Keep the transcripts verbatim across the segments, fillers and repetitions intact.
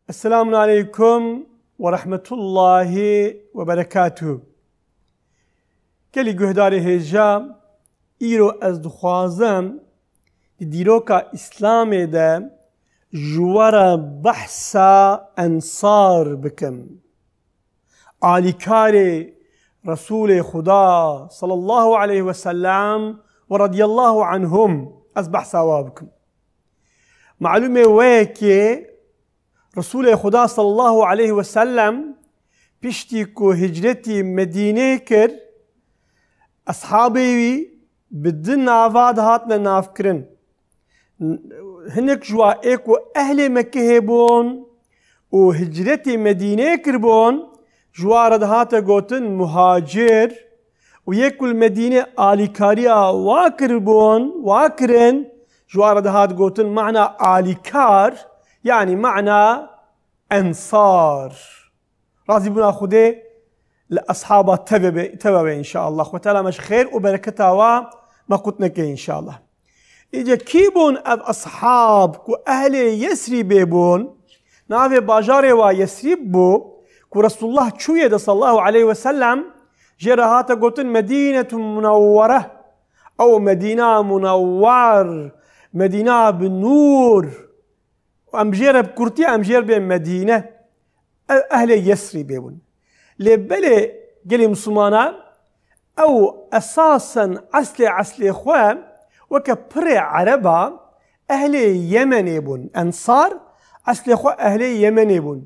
Esselamun aleykum ve rahmetullahi ve berekatuhu. Gelî guhdarê hêja, îro ez dixwazim di dîroka Îslamê de ji we re behsa Ensar bikim. Alîkarê Resûlê Xuda sallallahu aleyhi ve sellem ve radiyallahu anhum ez behsa wa bikim. Malûmê we ye ki Resûlê Xuda sallallahu aleyhi ve sellem piştî ku hicretî Medînê kir, eshabê wî bi du nava dihatine navkirin. Hinek ji wa ê ku ehlê Mekihê bûn û hicretî Medînê kiribûn, ji wa re dihate gotin muhacir û yê ku li Medînê alîkariya wa kiribûn, wa kirin, ji wa re dihat gotin mana alîkar, yanî mana ensar. Razîbûna Xwedê li eshaba te ve be, te ve be înşallah. Xwe Teala me ji xêr û bereketa wa me qut neke înşallah. Îce kî bûn ev eshab ku ehlê Yesrîbê bûn? Navê bajarê wa Yesrîb bû ku Resulullah çûye de sallallahu aleyhi ve sellem jê re hate gotin Medînetu Munewwere. Ew Medîna Munewwer, Medîna bi nûr. Em jê re bi kurtî, em jê re bê Medîne. Ew ehlê Yesrîbê bûn. Lê belê gelê Mislimana, ew esasen eslê, eslê xwe weke pirê Ereba ehlê Yemenê bûn. Ensar eslê xwe ehlê Yemenê bûn.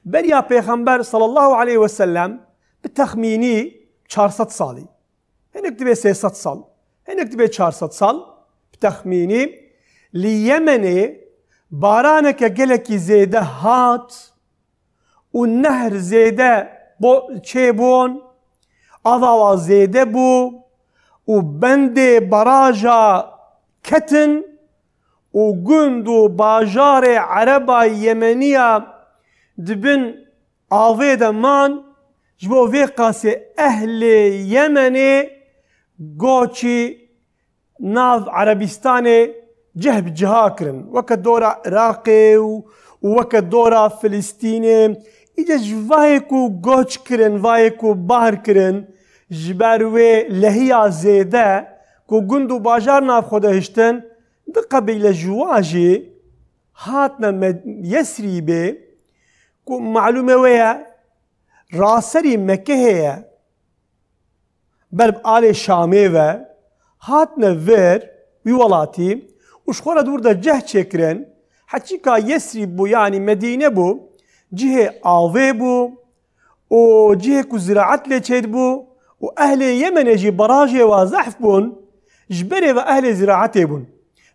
Beriya Pêxember sallallahu aleyhi ve sellem bi texmînî çar sed salî. Hinek dibe sê sed sal, hinek dibe çar sed sal, bi texmînî li Yemenê baraneke gelekî zêde hat û nehr zêde bo-, çêbûn, ava wa zêde bû û bendê baraja ketin û gund û bajarê Ereba Yemeniya di bin avê de man, ji bo vê qasê ehlê Yemenê goçî nav Erebistanê cih bi ciha kirin. Weke dora Iraqê û, û weke dora Filistînê. Îce ji vayê ku goç kirin, vayê ku bar kirin, ji ber wê lehiya zêde ku gund û bajar nav xwe de hiştin, du qebîle ji wa jî hatine Me-, Yesrîbê, ku malûmê we ye, raserî Mekehê ye, ber bi alê Şamê ve, hatine vir wî welatî û ji xwe re di wir de ceh çêkirin. Heçîka Yesrîb bû, yanî Medîne bû, cihê avê bû û cihê ku ziraet lê çêdibû û ehlê Yemenê jî barajê wa zehf bûn, ji berê ve ehlê ziraetê bûn.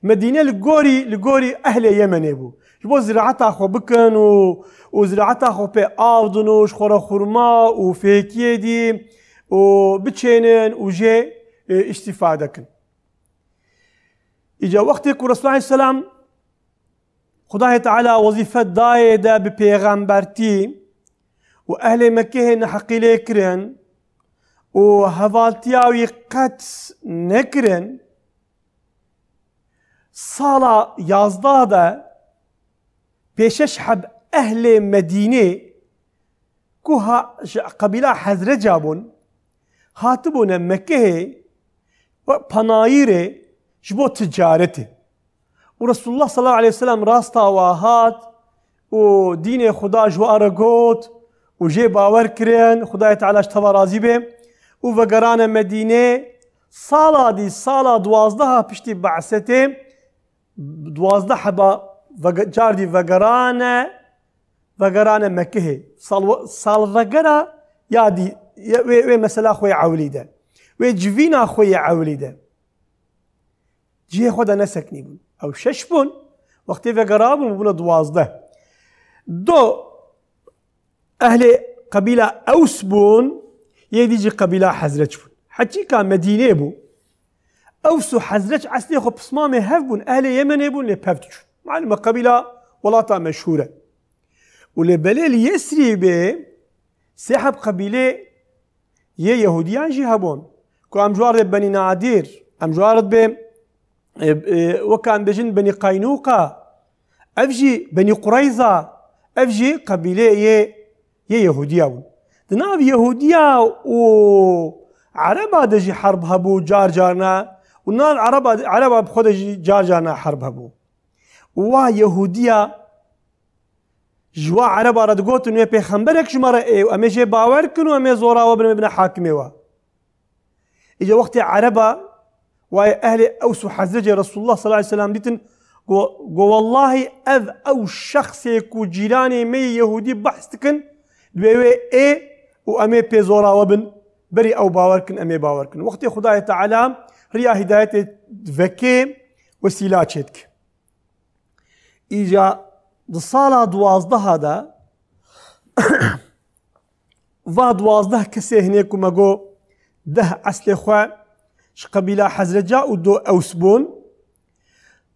Medîne li gorî, li gorî ehlê Yemenê bû. Ji bo ziraeta xwe bikin û, û ziraeta xwe pê av din û ji xwe re xurma û fêkiyê dî û biçênin û jê, e, îstîfade kin. Îca wextê ku Resulullah aleyhisselam Xudayê Teala wezîfe dayê de bi pêxembertî û ehlê Mekkehê neheqî lê kirin û hevaltiya wî qet nekirin, sala yazdeh de pêşeş heb ehlê Medînê ku ha ji qebîla Hezreca bûn, hatibûne Mekehê we panayîrê ji bo ticaretê. Û Resulullah sallallahu aleyhi ve sellem rasta wa hat û dînê Xuda ji wa re got û jê bawer kirin, Xudayê Teala ji teva razî be û vegerane Medînê. Sala dî, sala duwazdeha piştî Be'setê, duwazdeh heba vege-, cardî vegerane, vegerane Mekihê. Sal-, salvegera ya dî, ya wê, wê mesela xwe yê ewilî de. Wê civîna xwe yê ewilî de. Cihê xwe de neseknî bûn. Ew şeş bûn, wextê vegerabûn bûne duwazdeh. Do ehlê qebîla Ews bûn, yê dî jî qebîla Hezreç bûn. Heçîka Medînê bû. Ews û Hezreç eslê xwe pismamê hev bûn, ehlê Yemenê bûn, lê pev diçûn. Malûm e qebîla welata meşhûr e. Û lê belê li Yesrîbê sê heb qebîlê yê Yehûdiyan jî hebûn. Ku em ji wan re Benî Nadîr, em ji wan re dibê, e, e, weka em bêjin Benî Qeynûqa, Ev jî Benî Qureyza, ev jî qebîleyê yê, yê Yehûdiya bûn. Di nav Yehûdiya û Ereba de jî herb hebû car carna û nav Ereba, Ereba bi xwe de jî car carna herb hebû. Û wa Yehûdiya ji wa Ereba re digotin, wê pêxemberek ji me re ê û em ê jê bawer kin û em ê zora we bin, em ê bine hakimê we. Îca wextê Ereba, wayê ehlê Ews û Hezrecê Resulullah sallallahu aleyhi ve sellem dîtin, go, go, wellahî ev ew şexsê ku cîranê me yê Yehûdî behs dikin, divê wê ê û em ê pê zora we bin, berî ew bawer kin, em ê bawer kin. Wextê Xudayê Teala riya hîdayetê vekê wesîla çêdike. Îca di sala duwazdeha de va duwazdeh kesê hinê ku me got deh eslê xwe ji qebîla Hezreca û do Ews bûn,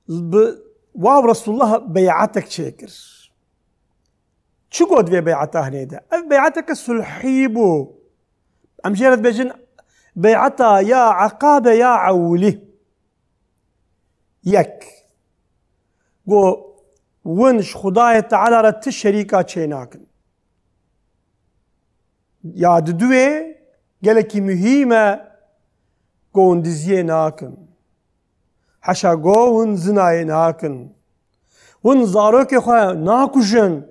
bi wa Resulullah bey'atek çêkir. Çi got vê bey'ata hinê de? Ev bey'ateke sulhî bû. Em jê re dibêjin bey'ata ya Eqabe ya Ewlî. Yek. Go, win ji Xudayê Teala re ti şerîka çênakin. Ya diduwê gelekî muhîm e, go hûn diziyê nakin. Heşa go hûn zinayê nakin. Hûn zarokê xwe nakujin.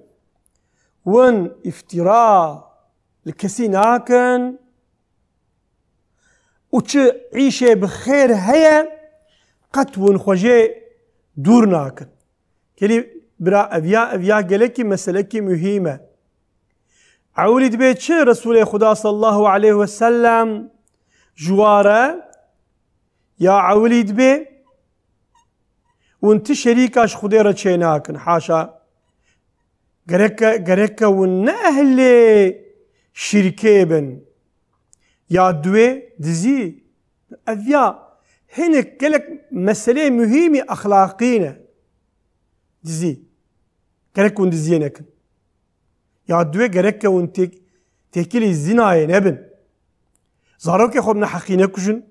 Hûn îftîra li kesî nakin. Û çi îşê bi xêr heye, qet hûn xwe jê dûr nakin. Gelî bira, ev ya, ev ya gelekî meselekî muhîm e. Ewilî dibê çi Resulê Xuda sallallahu aleyhi ve sellem ji wa re ya ewilî dibê hûn ti şerîka ji Xudê re çênakin. Haşa. Gereke, gereke hûn ne ehlê şirkê bin. Ya duwê dizî. Ev ya hinek gelek meseleyê muhîmî exlaqî ne. Dizî. Gerek hûn diziyê nekin. Ya duwê gereke hûn têk-, têkilî zînayê nebin. Zarokê xwe bi neheqî nekujin.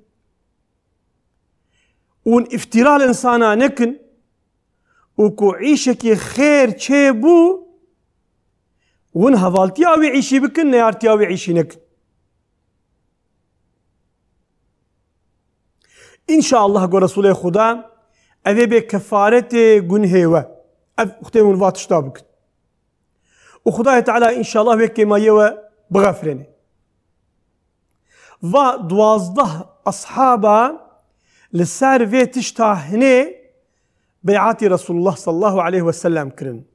Hûn îftîra li insana nekin û ku îşekî xêr çêbû, hûn hevaltiya wî îşî bikin, neyartiya wî îşî nekin. Înşallah, got Resulê Xuda, ev ê bê kefaretê gunhê we. Ev wextê hûn va tişta bikin. Û Xudayê Teala înşallah wê kêmayiyê we bixefrêne. Va duwazdeh ashaba li ser vê tişta hinê beyatî Resulullah sallallahu aleyhi ve sellem kirin.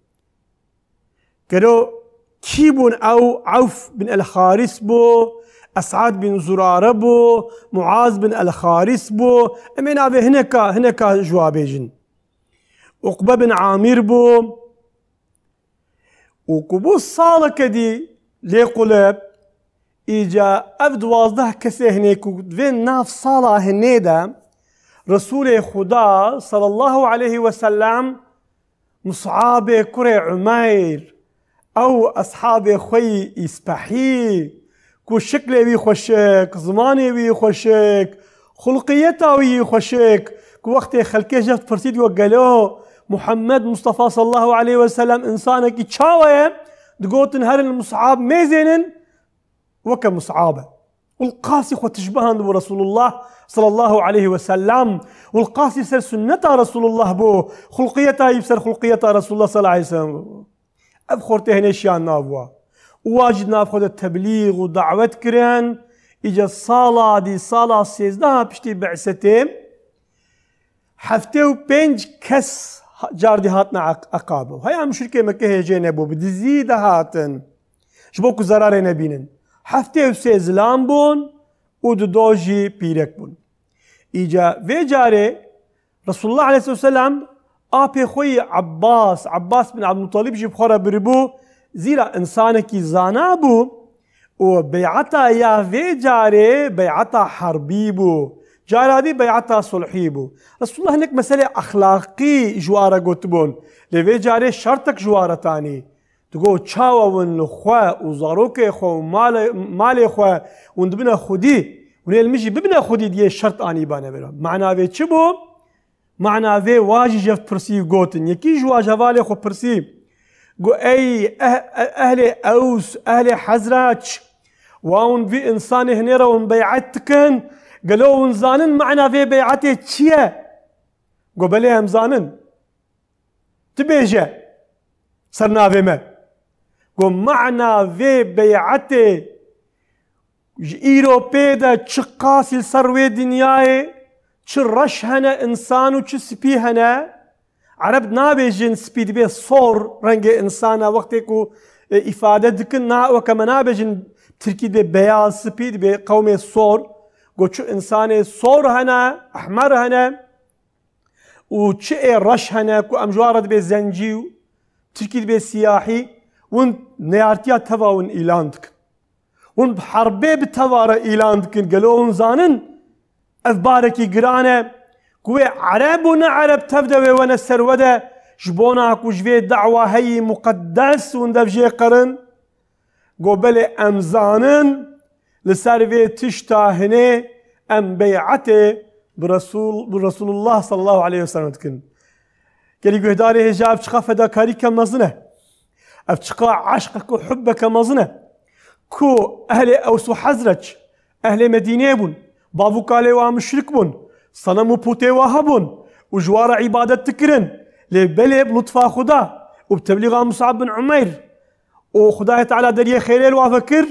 Gelo kî bûn ew? Ewf bin el-Haris bû, Es'ad bin Zurare bû, Muaz bin el-Haris bû. Em ê navê hineka, hineka ji wa bêjin. Uqbe bin Amir bû. Û ku bû saleke dî lê qulib, îca ev duwazdeh kesê hinê ku vê nav sala hinê de Resulê Xuda sallallahu aleyhi ve sellem Mus'abê kurê Umeyr, ew eshabê xwe yî îspehî, ku şiklê wî xweşik, zimanê wî xweşik, xulqiyeta wî yî xweşik, ku wextê xelkê ji hev dipirsî digot, gelo Muhammed Mustafa sallallahu aleyhi ve sellem insanekî çawa ye? Digotin, herin li Mus'ab mêzênin, weke Mus'ab e. Û li qasî xwe tişbihand bû Resulullah sallallahu aleyhi ve sellem. Û li qasî ser sunneta Resulullah bû. Xulqiyeta yî bi ser xulqiyeta Resulullah sallallahu aleyhi ve sellem bû. Ev xortê hinê şiyan nav wa. Û wa jî di nav xwe de teblîg û dawet kirin. Îca sala dî, sala sêzdeha piştî bi'setê, heftê û pênc kes ha-, cardî hatina Eq-, Eqabê. Heya muşrikê Mekke hêjê nebû, bi dizî de hatin. Ji bo ku zerarê nebînin. Heftê û sê zilam bûn û dido jî pîrek bûn. Îca vê carê Resulullah aleyhisselam apê xwe yî Abbas, Abbas bin Abdulmuttalib jî bi xwe re biribû, zîra insanekî zana bû û beyata ya vê carê beyata herbî bû. Cara dî beyata sulhî bû. Resulullah hinek meselê exlaqî ji wa re gotibûn. Lê vê carê şertek ji wa re tanî. Digot, çawa hûn li xwe û zarokê xwe û malê, malê xwe hûn dibine xwedî, hûn ê li min jî bibine xwedî diyê şert anîbane bera. Mana vê çi bû? Mana vê wa jî jev pirsî gotin. Yekî ji wa ji hevalê xwe pirsî, got, "Ey eh-, eh-, ehlê Ews, ehlê Hezreç, wa hûn vî însanê hinê re hûn bey'et dikin, gelo hûn zanin mana vê bey'etê çi ye?" Got, "Belê em zanin." "Ti bêje ser navê me." Got, "Mana vê bey'etê ji îro pê de çi qasî li ser wê dinyayê, çi reş hene însan û çi spî hene." Ereb nabêjin spî, dibê sor rengê însan e. Wextê ku, e, îfade dikin, na, weke me nabêjin tirkî dibê beyaz, spî, dibê qewmê sor. Got, çi însanê sor hene, ehmer hene, û çi ê reş hene ku em ji wan re dibê zencî û tirkî dibê siyahî, hûn neyartiya teva hûn îlan dikin. Hûn bi herbê bi teva re îlan dikin. Gelo hûn zanin ev barekî giran e ku wê ereb û ne ereb tev de wê wene ser we de, ji bona ku ji vê dawa heyî muqeddes hûn dev jê qerin? Got, "Belê em zanin, li ser vê tişta hinê em bey'etê bi Resul, bi Resulullah sallallahu aleyhi ve sellem dikin." Gelî guhdarê hêja, ev çiqa fedakarîke mezin e. Ev çiqa eşqek û hubbeke mezin e. Ku ehlê Ews û Hezreç, ehlê Medînê bûn, bav û kalê wa muşrik bûn, senem û pûtê wa hebûn û ji wa re îbadet dikirin. Lê belê bi lutfa Xuda û bi teblîxa Mus'ab bin Umeyr û Xudayê Teala deriyê xêrê li wa vekir,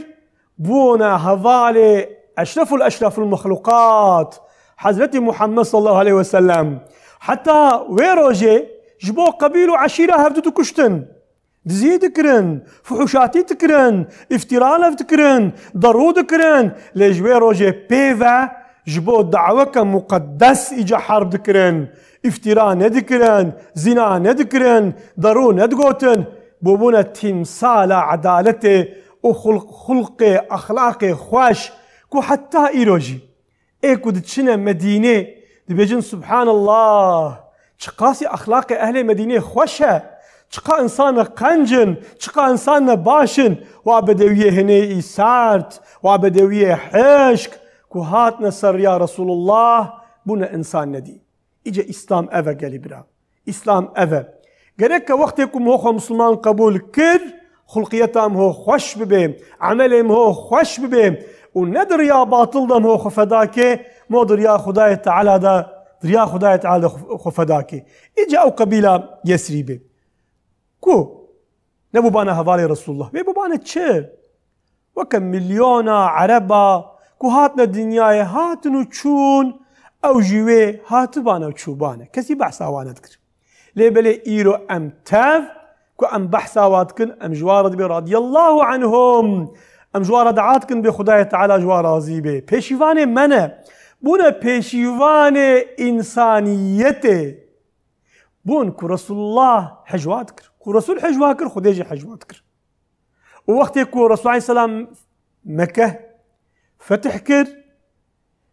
bûne hevalê eşreful eşreful mexluqat, Hezretî Muhammed sallallahu aleyhi ve sellem. Heta wê rojê ji bo qebîl û eşîra hevdu dikuştin. Dizî dikirin, fuhuşatî dikirin, îftîra lev dikirin, derû dikirin. Lê ji wê rojê pê ve ji bo daweke muqeddes îca herb dikirin. Îftîra nedikirin, zîna nedikirin, derû nedigotin. Bûbûne tîmsala edaletê û xulq-, xulqê, exlaqê xweş ku heta îro jî ê ku diçine Medînê, dibêjin, "Subhanallah, çiqasî exlaqê ehlê Medînê xweş e, çiqa însan ne qenc in, çiqa însan ne baş in, wa bedewiyê hinê î sert, wa bedewiyê hişk, ku hatine ser riya Resulullah, bûne însan nedî." Îce Îslam ev e gelî bira. Îslam ev e. Gereke wextê ku miho xwe misilman qebûl kir, xulqiyeta miho xweş bibe, emelê miho xweş bibe û ne di riya batil de miho xwe feda ke, miho di riya Xudayê Teala de, di riya Xudayê Teala de xwe, xwe feda ke. Îca ew qebîla Yesrîbê. Ku nebûbane hevalê Resulullah. Wê bûbane çi? Weke milyona ereba ku hatine dinyayê, hatin û çûn, ew jî wê hatibane û çûbane. Kesî behsa wan nedikir. Lê belê îro em tev ku em behsa wan dikin, em ji wan re dibê radiyallahu anhum. Em ji wan re dua dikin bê Xudayê Teala ji wan razî bê. Pêşîvanê me ne. Bûne pêşîvanê însaniyetê. Bûn ku Resulullah hej wa dikir. Ku Resul hej wa kir, Xwedê jî hej wa dikir. Û wextê ku Resul aleyhisselam Mekke fetih kir,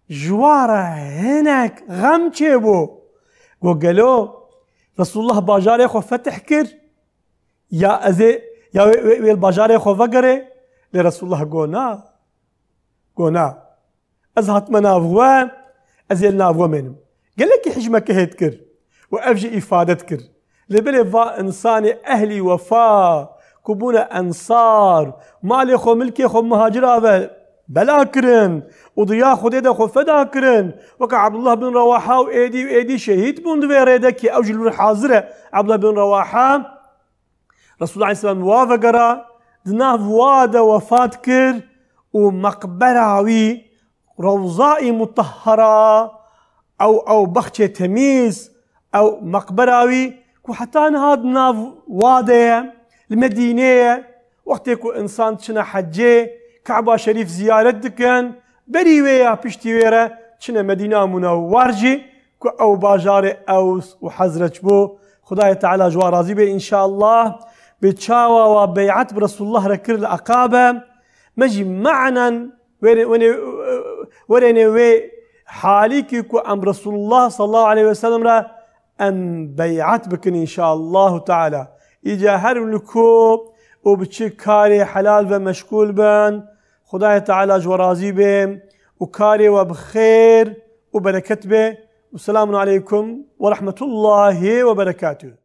ji wa re hinek xem çêbû. Got, "Gelo Resulullah bajarê xwe fetih kir, ya ez ê, ya wê, wê, wê li bajarê xwe vegerê?" Lê Resulullah got, "Na." Got, "Na. Ez hatime nav we, ez ê li nav we mênim." Gelekî hej Mekkehê dikir û ev jî îfade dikir. Lê belê va însanê ehlî wefa ku bûne ensar, malê xwe, milkê xwe muhacira ve bela kirin û di riya Xwedê de xwe feda kirin. Weke Abdullah bin Rewaha û êdî û êdî şehîd bûn di vê rê de, kî ew jî li wir hazir e. Abdullah bin Rewaha Resulullah aleyhisselam wa vegera, di nav wa de wefat kir û meqbera wî Rewza-i Mutahhara, ew, ew bexçê temîz, ew meqbera wî ku heta niha di nav wa de ye, li Medînê ye. Wextê ku însan çine hecê, Keba Şerîf ziyaret dikin, berî wê ya piştî wê re çine Medîna Munewwer jî, ku ew bajarê Ews û Hezreç bû. Xudayê Teala ji wan razî be înşallah. Bi çawa wa bey'et bi Resulullah re kir li Eqabe, me jî ma'nen wêrê, wêrê, wêrênê wê halîkî ku em Resulullah sallallahu aleyhi ve sellem re em bey'et bikin înşallahu teala. Îca her li ku û bi çi karê helal ve meşgûl bin, Xudayê Teala ji we razî be û karê we bi xêr û bereket be Selamun aleykum ve rahmetullahi ve berekatuhu.